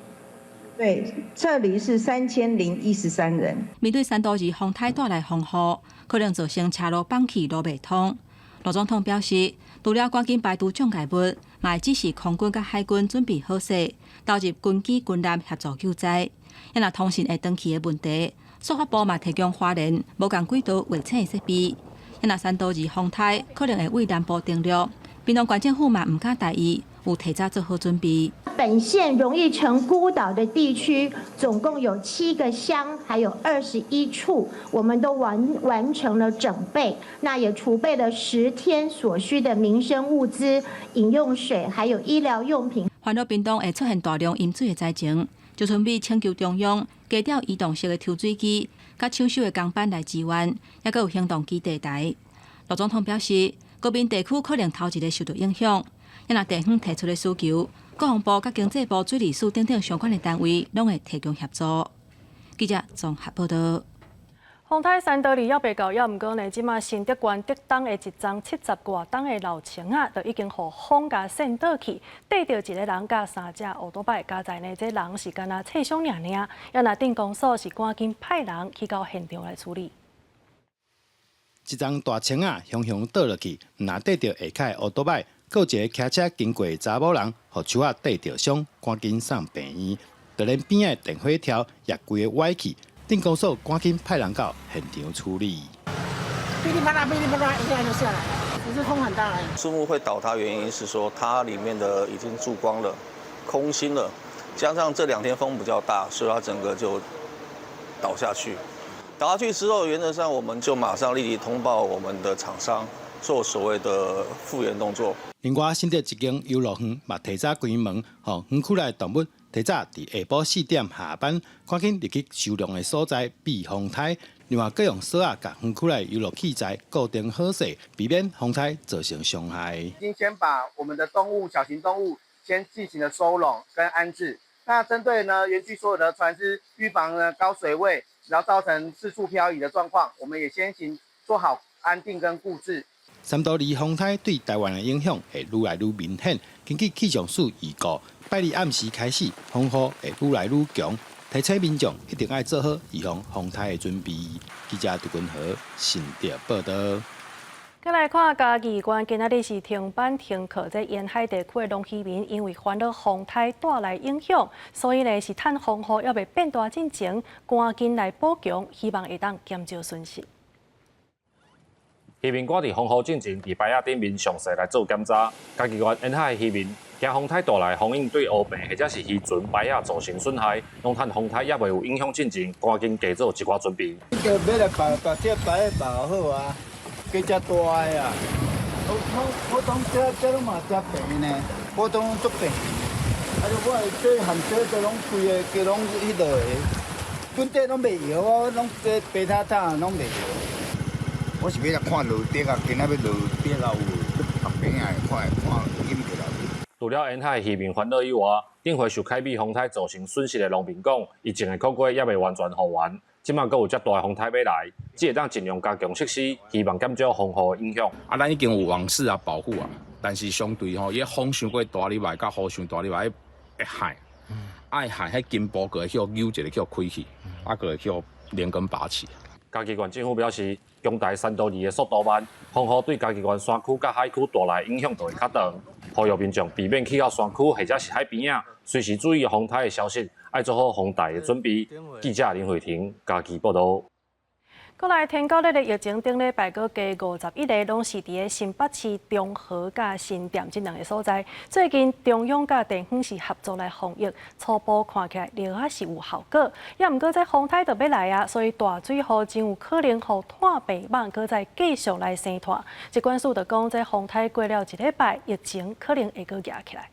對，撤離是3013人。面對山都二風颱帶來風雨，可能造成車路崩去、路袂通。賴總統表示，除了趕緊排除障礙物，嘛會指示空軍佮海軍準備好勢，投入軍機軍艦協助救災。若通訊會斷去的問題，數發部嘛提供花蓮無仝軌道衛星的設備。若山都二風颱可能會對南部登陸，屏東縣政府嘛毋敢大意，有提早做好準備。本縣容易成孤島的地區，總共有7個鄉，還有21處，我們都完成了整備，那也儲備了10天所需的民生物資、飲用水，還有醫療用品。煩惱屏東會出現大量淹水的災情，就準備請求中央加調移動式的抽水機，佮搶修的工班來支援，抑閣有行動基地台。賴總統表示，高屏地區可能頭一个受到影響，若地方提出的需求，國防部佮經濟部水利署等等相關的單位，攏會提供協助。記者綜合報道。風颱山多二猶未到，猶毋過呢，這馬新竹縣竹東的一叢70外冬的老樹仔，就已經予風共扇倒去，綴著一个人佮三隻烏多擺，佳哉呢，這人是干焦切傷爾爾，猶若鎮公所是趕緊派人去到現場來處理。一叢大樹仔雄雄倒落去，毋但綴著下跤的烏多擺，閣有一个騎車經過的查某人，予樹仔綴著傷，趕緊送病院。就連邊仔的電火柱也規个歪去，鎮公所趕緊派人到現場處理。噼里啪啦，噼里啪啦，一下就下來了，只是風很大而已。樹木會倒塌原因是說，它裡面的已經蛀光了，空心了，加上這兩天風比較大，所以它整個就倒下去。倒下去之後，原則上我們就馬上立即通報我們的廠商，做所謂的復原動作。另外，新竹一間遊樂園嘛提早關門，予園區內動物提早佇下晡4點下班，趕緊入去收容的所在避風颱。另外，閣用索仔共園區內遊樂器材固定好勢，避免風颱造成傷害。已經先把我們的動物、小型動物先進行了收攏跟安置。那針對呢園區所有的船隻，預防呢高水位，然後造成四處漂移的狀況，我們也先行做好安定跟固置。山多二風颱對台灣的影響會愈來愈明顯。根據氣象署預告，拜二暗時開始，風雨會愈來愈強，提醒民眾一定愛做好預防風颱的準備。記者杜君和新竹報道。閣來看嘉義縣，今仔日是停班停課，這沿海地區的農漁民因為煩惱風颱帶來影響，所以呢是趁風雨猶未變大進前，趕緊來補強，希望會當減少損失。漁民趕佇風雨進前，佇牌仔頂面詳細來做檢查。嘉義縣沿海漁民驚風颱帶來風湧對烏棚或者是漁船牌仔造成損害，攏趁風颱猶未有影響進前，趕緊加做一寡準備。這個欲來把這牌仔包好啊，加遮大的啊。普通這攏嘛遮平呢，普通足平。啊，就我這含這都攏規个加攏彼落的，本底攏袂搖哦，攏這白塔塔攏袂搖。我是欲來看落滴啊，今仔欲落滴啊有，別邊仔看看淹起來。除了沿海漁民煩惱以外，頂回受凱美風颱造成損失的農民講，伊種的苦瓜猶未完全復原，這馬閣有遮大的風颱欲來，只會當盡量加強設施，希望減少風雨的影響。啊，咱已經有網室啊保護啊，但是相對吼，伊風傷過大入來，佮雨傷大入來，會害，愛害，彼根部閣會去予扭一个去予開去，啊，閣會去予連根拔起。嘉義縣政府表示，強台山多二的速度慢，風雨對嘉義縣山區佮海區帶來影響就會較長。呼籲民眾避免去到山區或者是海邊仔，隨時注意風颱的消息，愛做好防台的準備。記者林慧婷嘉義報導。過來天狗日的疫情頂禮拜閣加51个，攏是佇个新北市中和佮新店這兩个所在。最近中央佮地方是合作來防疫，初步看起來著抑是有效果。也毋過這風颱就欲來啊，所以大水雨真有可能予炭病蠓閣再繼續來生炭。疾管署就講，這風颱過了一禮拜，疫情可能會閣夯起來。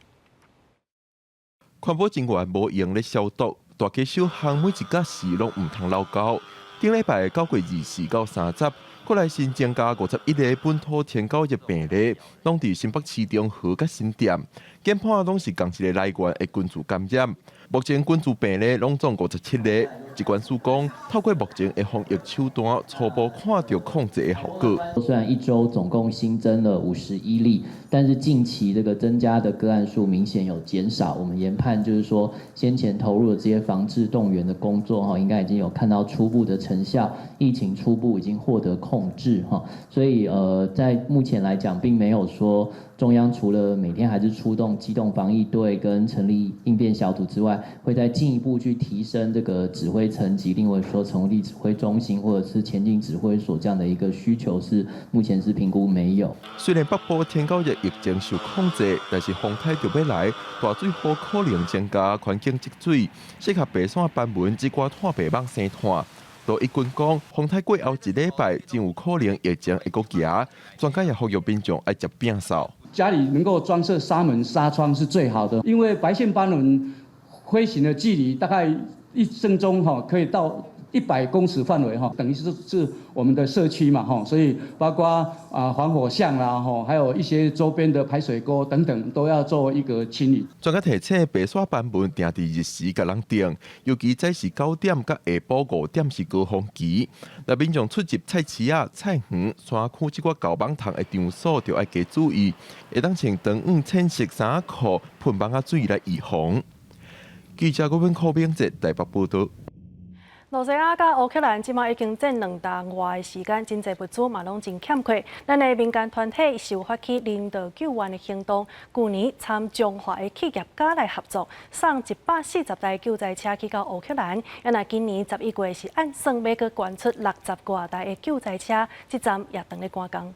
環保人員無閒咧消毒，大街小巷每一角時攏毋通漏溝。頂禮拜9月24到30，閣來新增加51个本土天狗疫病例，攏佇新北市中和佮新店，研判攏是仝一个來源的群聚感染。目前群聚病例攏總57个。疾管署講，透過目前的防疫手段，初步看著控制的效果。雖然一周總共新增了51例，但是近期這個增加的個案數明顯有減少。我們研判就是說，先前投入的這些防治動員的工作，哈，應該已經有看到初步的成效，疫情初步已經獲得控制，哈。所以，在目前來講，並沒有說中央除了每天還是出動機動防疫隊跟成立應變小組之外，會再進一步去提升這個指揮層級，另外說成立指揮中心或者是前進指揮所這樣的一個需求是目前是評估沒有。雖然北部天狗疫疫情受控制，但是風颱就欲來，大水雨可能增加環境積水，適合白線斑紋這寡炭白蠓生炭。杜一軍講，風颱過後一禮拜，真有可能疫情會閣夯。專家也呼籲民眾愛食摒掃。家裡能夠裝設紗門紗窗是最好的，因為白線斑紋飛行的距離大概一分鐘哈，可以到100公尺範圍哈，等於是我們的社區嘛哈，所以包括啊防火巷啦哈，還有一些周邊的排水溝等等，都要做一個清理。專家提醒，白線斑紋定佇日時共人叮，尤其早時9點佮下晡5點是高峰期。若民眾出入菜市仔、菜園、山區這寡厚蠓蟲的場所，就愛加注意，會當穿長羽淺色衫褲、噴蠓仔水來預防。記者郭文柯明哲台北報導。羅西亞佮烏克蘭這馬已經戰2冬外的時間，真濟物資嘛攏真欠缺。咱的民間團體受發起人道救援的行動，舊年參彰化的企業家來合作，送140台救災車去到烏克蘭。啊，若今年11月是按算欲閣捐出60外台的救災車，這站也當咧趕工。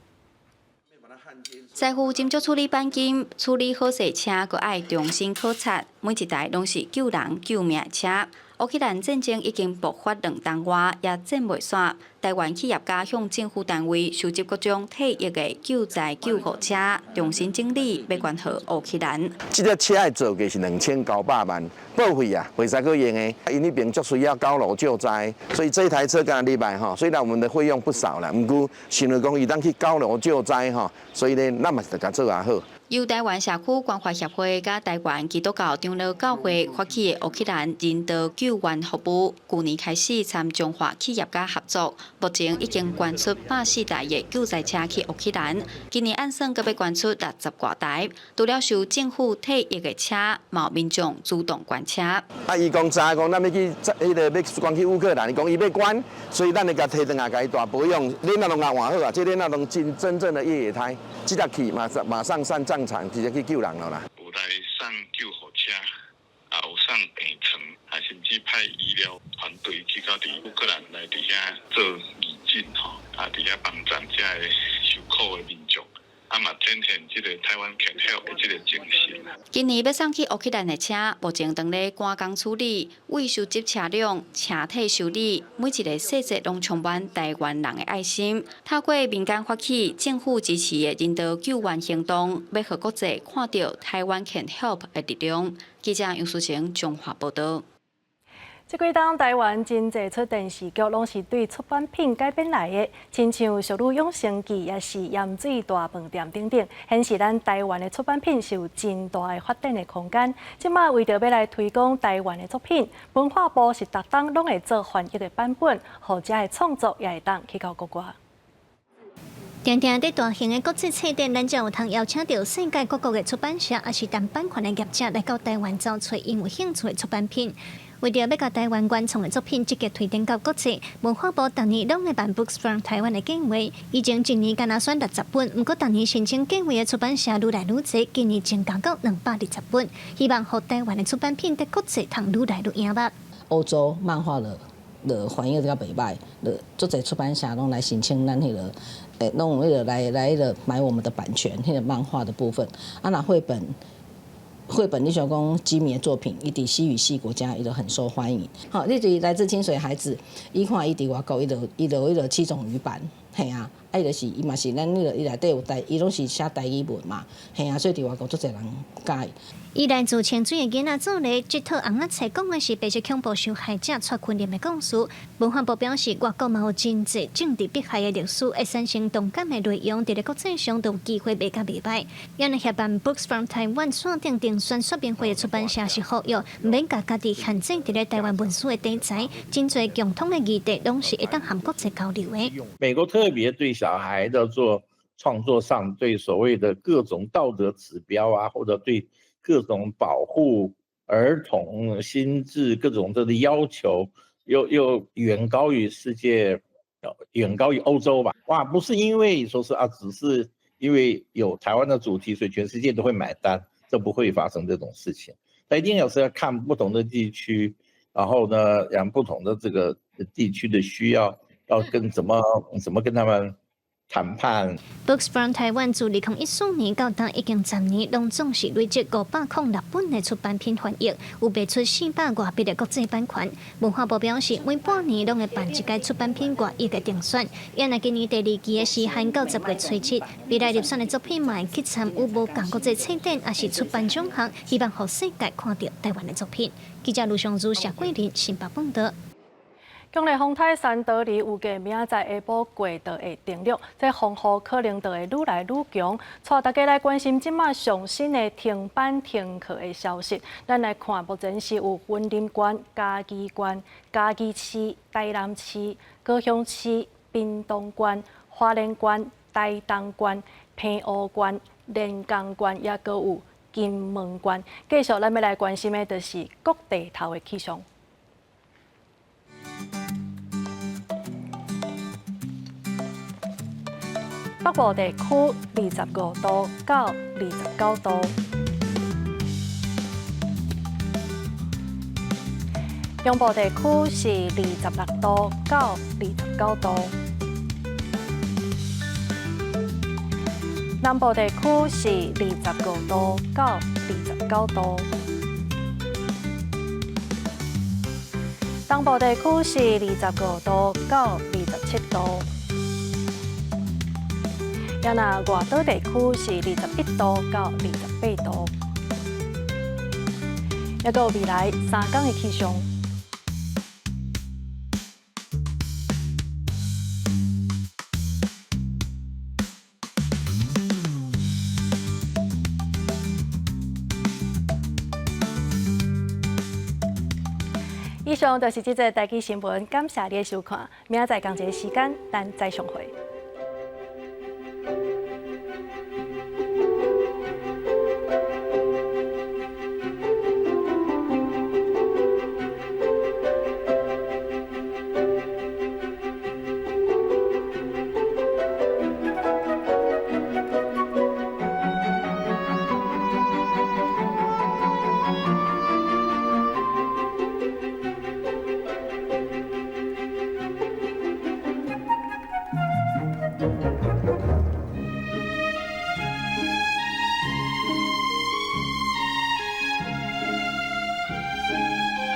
師傅斟酌處理鈑金，處理好勢車，閣愛重新考察，每一台攏是救人救命的車。烏克蘭戰爭已經爆發2冬外，也戰袂煞。台灣企業家向政府單位收集各種退役的救災救護車，重新整理，欲捐予烏克蘭。這個車的造價是2900萬，報廢啊，袂使閣用的。𪜶彼邊足需要高樓救災，所以這一台車敢若禮拜吼，雖然我們的費用不少啦，毋過想著講伊當去高樓救災吼，所以呢，咱嘛是著共做也好。由台灣社區關懷協會佮台灣基督教長老教會發起的烏克蘭人道救援服務，舊年開始參彰化企業家合作，目前已經捐出104台的救災車去烏克蘭。今年按算閣欲捐出60外台，除了收政府退役的車，嘛有民眾主動捐車。啊，伊講知影講，咱欲去，彼个欲捐去烏克蘭，伊講伊欲捐，所以咱會共提轉來，共伊大保養，輪仔攏共換好啊，這輪仔攏真真正的越野胎，這台去馬上上戰場，直接去救人了啦。有來送救護車，也有送病床，啊，甚至派醫療團隊去到佇烏克蘭來佇遐做義診吼，啊，佇遐幫助遮个受苦的民眾。啊嘛展現這個台灣 can help 的這個精神。今年欲送去烏克蘭的車，目前當咧趕工處理，為收集車輛、車體修理，每一个細節攏充滿台灣人的愛心。透過民間發起、政府支持的人道救援行動，欲予國際看著台灣 can help 的力量。記者楊淑晴彰化報導。這幾冬台灣真濟齣電視劇，攏是對出版品改編來的，親像《淑女養成記》也是《鹽水大飯店》等等，顯示咱台灣的出版品是有真大的發展的空間。這馬為著欲來推廣台灣的作品，文化部是逐冬攏會做翻譯的版本，予遮的創作也會當去到國外。定定佇大型的國際冊展，咱才有通邀請著世界各國的出版社，抑是談版權的業者來到台灣找揣𪜶有興趣的出版品。為著欲共台灣原創的作品積極推展到國際，文化部逐年攏會辦 Books from Taiwan 的計劃，以前一年干焦選60本，毋過逐年申請計劃的出版社愈來愈濟，今年增加到220本，希望予台灣的出版品佇國際通愈來愈贏目。歐洲漫畫的反應比較袂䆀，就足濟出版社攏來申請咱彼个，攏有彼个來彼个買我們的版權，彼个漫畫的部分。啊，若繪本。繪本，你像講幾米的作品，伊佇西語系國家伊就很受歡迎。好，你佇來自清水孩子，伊看伊佇外國，伊就七種語版，嘿啊，啊伊就是伊嘛是咱彼个伊內底有台，伊攏是寫台語文嘛，嘿啊，所以佇外國足濟人佮意。伊來自清水的囡仔做咧，這套尪仔冊講的是白色恐怖受害者蔡坤林的故事。文化部表示，外國嘛有真濟政治迫害的歷史，會產生同感的內容，佇咧國際上都有機會賣甲袂䆀。也若協辦 Books from Taiwan 線頂遴選說明會的出版社是呼籲，毋免共家己限制佇咧台灣文書的題材，真濟共通的議題，攏是會當和國際交流的。美國特別對小孩的做創作上，對所謂的各種道德指標啊，或者對各種保護兒童心智各種的要求，又遠高於世界，遠高於歐洲吧？哇，不是因為說是啊，只是因為有台灣的主題，所以全世界都會買單，這不會發生這種事情。但一定要是要看不同的地區，然後呢，讓不同的這個地區的需要，要跟怎麼跟他們談判。 Books from Taiwan 自2014年到今已經10年，攏總是累積506本的出版品翻譯，有賣出400外筆的國際版權。文化部表示，每半年攏會辦一屆出版品外譯的遴選，也若今年第二期的時限到10月初7，未來入選的作品嘛會去參與無仝國際冊展，抑是出版獎項，希望予世界看著台灣的作品。記者盧尚如、謝桂林新北報道。強烈風台珊德里預計明仔載下晡過道會登陸，這風雨可能就會愈來愈強。帶大家來關心這馬上新的停班停課的消息。咱來看，目前是有雲林縣、嘉義縣、嘉義市、台南市、高雄市、屏東縣、花蓮縣、台東縣、澎湖縣、連江縣，也閣有金門縣。繼續，咱欲來關心的，就是各地頭的氣象。北部地區25度到29度，中部地區是26度到29度，南部地區是25度到29度，東部地區是25度到27度。啊，若外島地區是21度到28度，抑閣有未來3工的氣象。以上就是這節台語新聞，感謝你的收看，明仔載仝一个時間，咱再相會。